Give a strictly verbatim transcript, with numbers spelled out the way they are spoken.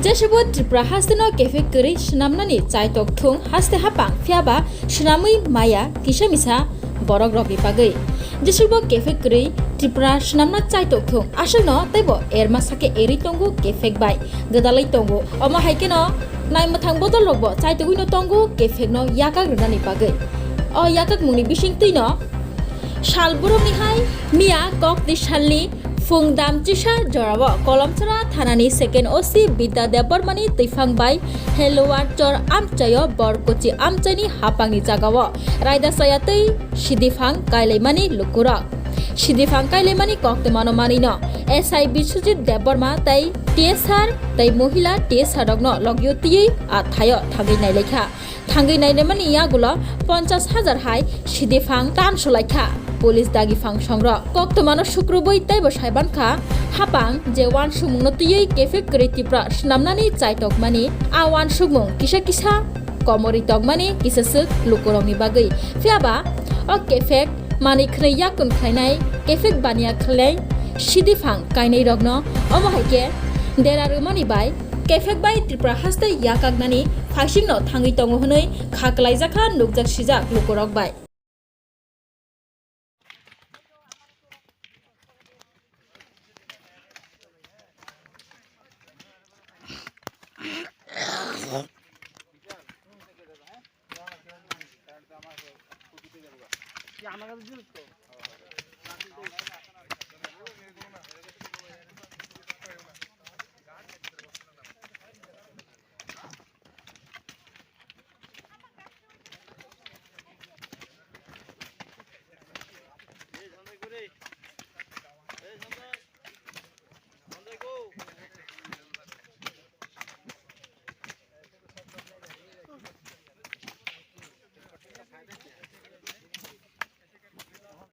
Jesebo Tripura hasteno kephek kwrwi swnamnani chaitok thung haste hapang, phiyaba swnamwi maya kisa misa borokrokni bagwi. Jesebo kephek kwrwi Tripura swnamna chaitok thung, aswkno teibo erma sake erwi tongo kephek bai gwdalwi tongo. Omo hai kheno naimwthang bodolrokbo chaitogwino tongo kephekno yakak rwnani bagwi. O yakakmungni bisingtwino sal borokni hai miya kokni salni phung dam chisa jorao Kolomchara thanani second O C Bidya Debbarmani twiphang bai Heluar Chor amchaio Borkochi amchaini hapangni jagao raida chaya tei sidiphang kailaimani lukurok. Sidiphang kailaimani koktwmano manwino S I Biswajit Debbarma tei T S R tei Mohila T S R rokno logio twiwi a thaio thangwi nailaikha. Thangwi nainamani yagulo ponchas hajar hai sidiphang tan sulaikha police dagiphang songrok. Koktwmano sukrubwi teibo saibankha hapang je wansukmungno twiwi kephek kwrwi Tripura swnamnani chaitokmani a wansukmung kisa kisa komorwi tongmani kisaswk lukurokni bagwi. Phiyaba o kephek manwi khwnwi yakun khlainai kephek baniya khlainai sidiphang kainairokno omo hai khe dera rwmani bai kephek bai Tripura haste yakaknani phaisingno thangwi tongo hwnwi kha kwlaijakha nukjak sijak lukurok bai.